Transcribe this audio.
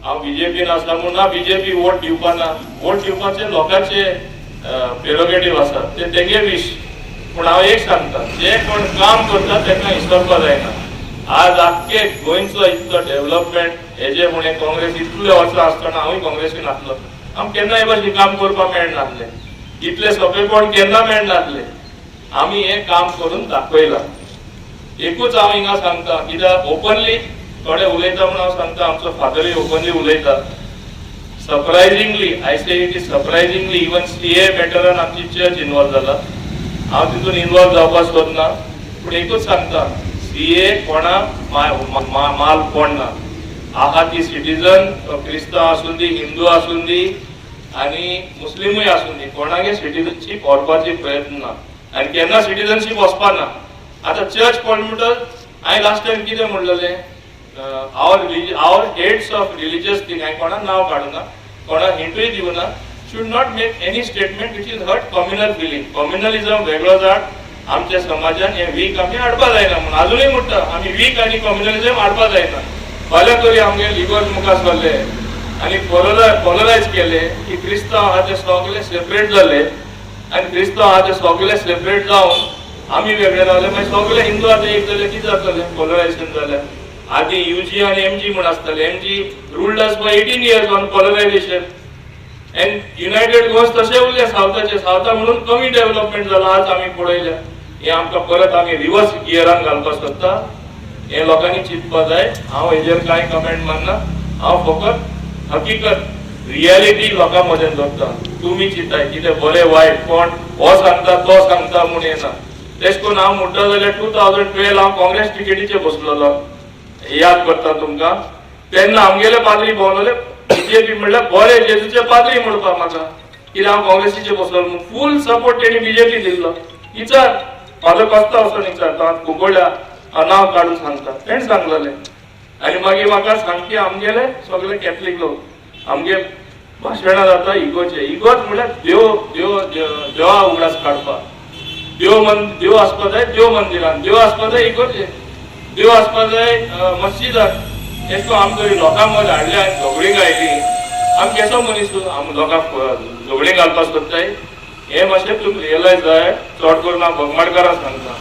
हांव बीजेपीन आसला म्हूण ना बीजेपी वोट दिवपा ना. वोट दिवपाचे लोकांचे प्रेरोगेटीव आसा, ते तेंगे विश. पूण हांव एक सांगता, जे कोण काम करता तांकां विसरपा जायना. आज आख्खे गोंयचो इतलो डेव्हलपमेंट हेजे म्हणे काँग्रेस इतले वर्सां आसतना हांवूय काँग्रेसीन आसलो. आमकां केन्ना हे भाशेन काम करपाक मेळनासलें, इतलें सोंपेपण केन्ना मेळनासलें. आमी हें काम करून दाखयलां. एकूच हांव हिंगा सांगता, कित्याक ओपनली थोडे उलयता म्हणून हांव सांगता, आमचो फादरूय ओपनली उलयता. Surprisingly, I say it is surprisingly, even CAA मॅटरान आमची चर्च इन्वॉल्व जाला. हांव तितून इन्वॉल्व जावपाक सोदना, पूण एकूच सांगता, सीएए कोणा माल कोण ना आहा. ती सिटीजन क्रिस्तांव आसूं दी, हिंदू आसूं दी आनी मुस्लिमूय आसूं दी, कोणागे सिटीजनशीप व्हरपाची प्रयत्न ना आनी केन्ना सिटीजनशीप वचपा ना. आतां चर्च पडली म्हणटच हांवें लास्ट टायम कितें म्हणलेलें, our heads of religious thing, हांवें कोणाक नांव काडूना, कोणाक हिंटूय दिवना, should not make any statement which is hurt communal feeling. Communalism वेगळो जाण आमच्या समाजान हें वीक आमी हाडपा जायना म्हणून अजुनूय म्हणटा, आमी वीक आनी कम्युनलिझम हाडपा जायना. फाल्यां तरी आमगे इगोर्ज मुखार सरले आनी पोलरायज केले की क्रिस्तांव आहा ते सगळे सेपरेट जाले आनी क्रिस्तांव आहा ते सगळे सेपरेट जावन आमी वेगळे रावले, मागीर सगळे हिंदू आतां एक जाले, कितें जातलें? पोलरायझेशन जाल्यार आदी युजी आनी एमजी म्हूण आसताले. MG ruled us for 18 years on polarization and united Goans तशें उरले सावथाचे. सावथा म्हणून कमी डेव्हलपमेंट जाला. आज आमी पळयल्या, हें आमकां परत आमी रिवर्स गियरान घालपाक सोदता. हें लोकांनी चिंतपा जाय. हांव हेजेर कांय कमेंट मारना. हांव फकत हकीकत, रियलिटी लोकां मदें दवरता. तुमी चिंताय कितें बरें वायट. कोण हो सांगता, तो सांगता म्हूण येना. तेश करून हांव म्हणटा जाल्यार 2012 हांव काँग्रेस टिकेटीचेर बसलेलो, याद करता तुमकां. तेन्ना आमगेले पाद्री भोंवलेले, बीजेपी म्हणल्यार बरे जेजूचे पाद्री म्हणपाक म्हाका, कित्याक हांव काँग्रेसीचे बसलो. फूल सपोर्ट तेणी बीजेपी दिल्लो. विचार म्हाजो कोस्ता वचोन विचार, तो आतां कुंकळ्या, हांव नांव काडून सांगता, तेणें सांगलेलें. आनी मागीर म्हाका सामके आमगेले सगळे कॅथलीक लोक, आमगे भाशणां जाता इगोचे. इगोच म्हणल्यार देव देव देवा उगडास काडपाक. देव मन देव आसपा जाय देव मंदिरान, देव आसपा जाय इगोचे, देव आसपा जाय मस्जिदान. हें आमकां लोकां मदें हाडले आनी झगडीं घायली. आमी केसो मनीस आमी लोकांक झगडीं घालपाक सोदताय? हें मातशें तुमी रियलायज जाय. चड करून हांव बोगमाटकारांक सांगता.